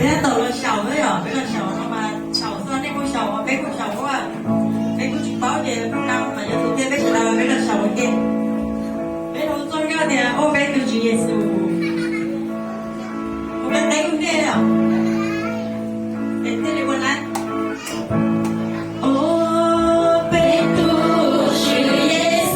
Peb tab tom los xyaum xwb yom, peb los xyaum no mas xyaum xwb, nej kuj xyaum, peb kuj xyaum, peb kuj tsis paub ces kuj na mas yuav tus thiaj peb sawv daws peb los xyaum ua ke. Peb hu txoj nkauj tias ua peb tus Tswv Yexus. Ua peb qeeb ua ntej os. Es thiaj li ua na. Ua peb tus Tswv Yexus.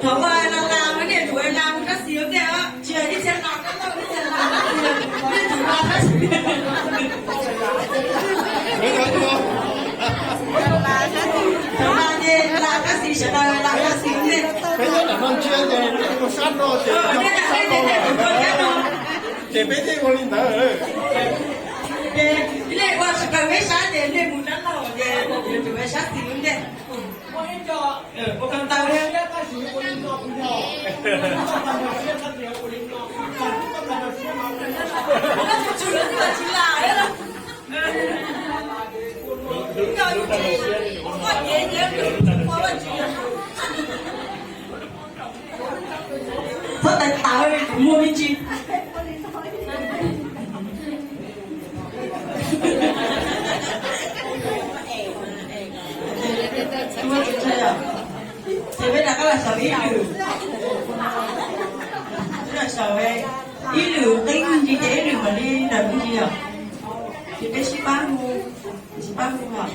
Thov koj los las, muab niaj ntug los las mus kab xis ua ntej os, tsis yog ib txhia los kab lauj, ib txhia los kab xis, niaj ntug los kab xis. Thov las ces las kab xis, sawv daws las kab xis ua ntej. Peb nyob ntawm no ntsia ces tus sab no ces, tus sab no ces peb thiaj ua li ntawd. Ces nej ua sawv daws peb sab ces nej mus sab laug ces tus sab xis ua ntej. Txhob tawv tawv, muaj me ntsis. Ces peb rov qab los xyaum ib lwm, peb los xyaum ib lwm qeeb me ntsis ces ib lwm mam li nrawm me ntsis os. Ces peb sib pab hu, sib pab hu os.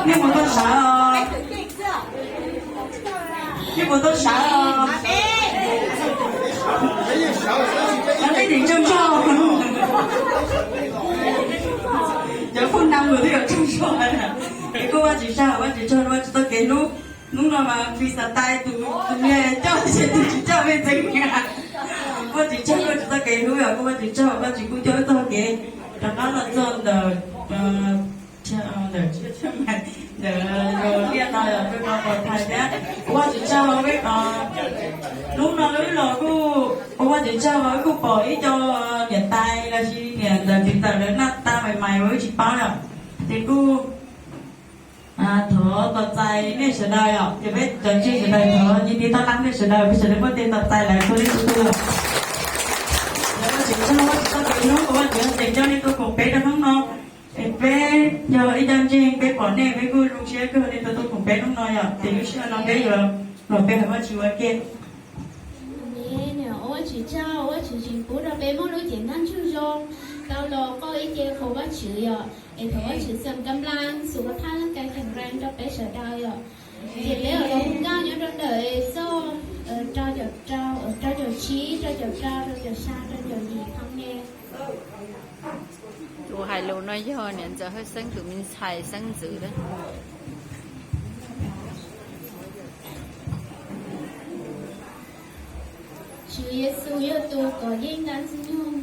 Nej puas tau sawv os? Nej puas tau sawv os? Cov nej tseem tsaug zog. Cov phooj ywg los twb yog tsaug zog. Es kuj Vajtswv tsaug, Vajtswv tsaug, Vajtswv txoj kev hlub. Hnub no mas pis xas tais tus, tus niag coj ces tus tsis coj peb txeev. Kuj Vajtswv tsaug, Vajtswv txoj kev hlub yom, kuj Vajtswv tsaug, Vajtswv kuj coj wb txoj kev rov qab los txog ntawm ntawm ntawm liaj no yog peb pov thaiv thiab. Ua Vajtswv tsaug, hnub no wb los kuj ua Vajtswv tsaug, wb kuj pom ib co niam tais los sis niam ntawm txiv ntawm lawv naj tab mais mais uas wb tsis paub yom. Ces kuj thov tos txais nej sawv daws yom, ces peb cov ntseeg sawv daws thov cia li toj qab nej sawv daws, peb sawv daws muab tes tos txais lawv txhua leej txhua tus. Lawv Vajtswv tsaug, Vajtswv txoj kev hlub uas Vajtswv teem coj nej tuaj koom peb rau hnub no. Es peb yog ib co ntseeg, peb pom nej peb kuj zoo siab kawg nej tau tuaj koom peb hnub no yom, ces lub sij hawm no peb yuav los pe hawm Vajtswv ua ke. Ua Vajtswv tsaug, Vajtswv tseem pub rau peb muaj lub cev ntaj ntsug zoo tau los qoj ib ce qhuas Vajtswv yom. Es thov Vajtswv txeem kab nplas xus kab thaj leej kab kheem rees rau peb sawv daws yom. Ces peb los hu nkauj nyob rau ntawm txoj rau caum rau, rau caum tsib, rau caum rau, rau caum xya, rau caum yim phob me. Tus hais lus no yog niam ntxawm Hawj Xeeb tus me ntxhais xeeb ntxwv. Tswv Yexus yog tus kov yeej nab ntxwg nyoog.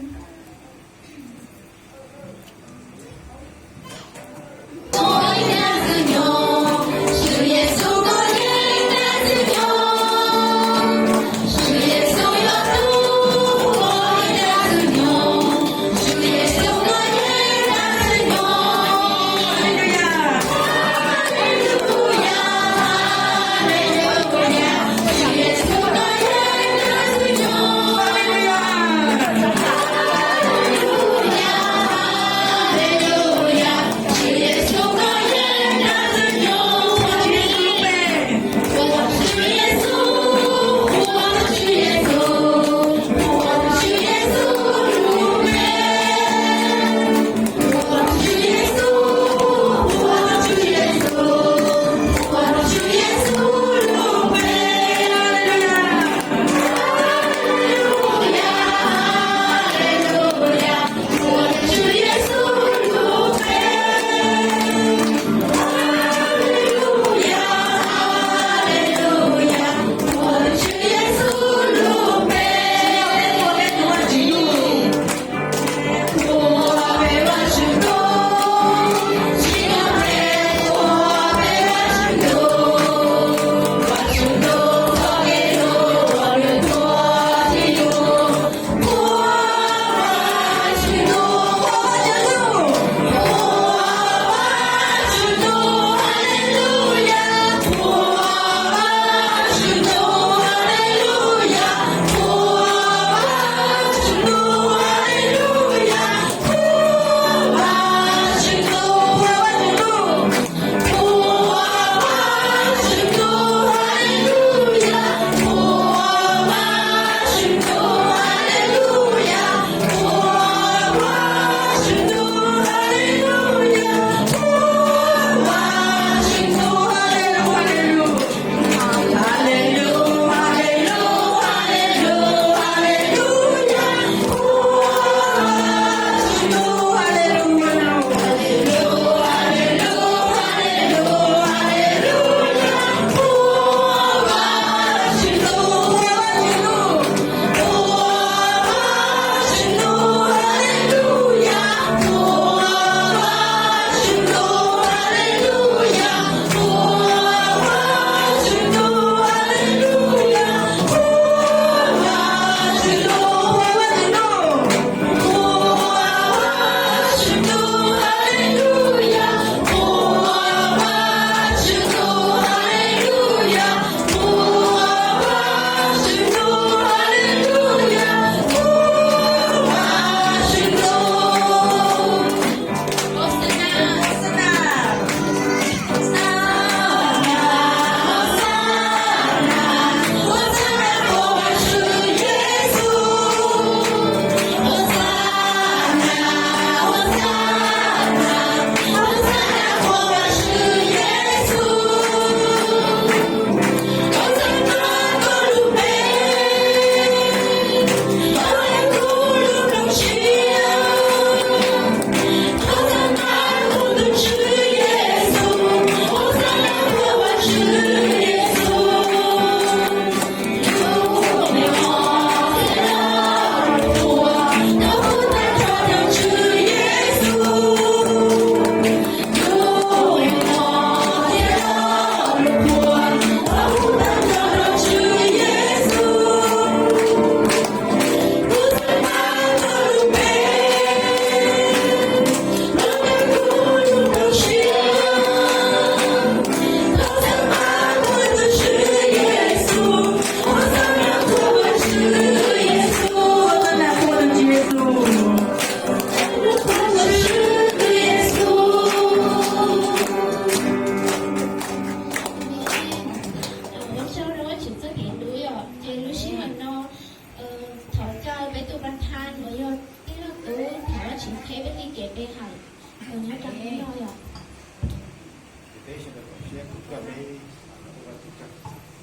Peb sawv daws koom siab kuj coj peb ua Vajtswv tsaug,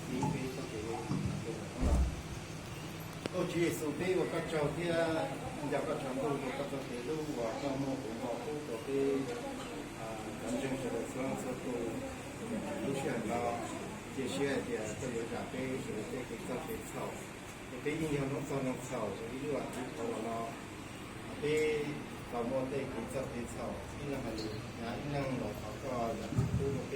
peb txoj kev ua Vajtswv tsaug no. Au Tswv Yexus, peb ua koj tsaug thiab nco koj tsaug ntuj rau koj txoj kev hlub uas koj muaj tus npog pub rau peb cov ntseeg sawv daws txhua leej txhua tus. Lub sij hawm no cia siab hais tias koj yuav zam peb sawv daws tej kev txog kev txhaum, es peb yeej yog noob txog noob txhaum rau ib lub as thiv qhauv los no. Peb tau muaj tej kev txog kev txhaum, ib leeg hais lus hnyav, ib leeg los thov koj zam txim pub rau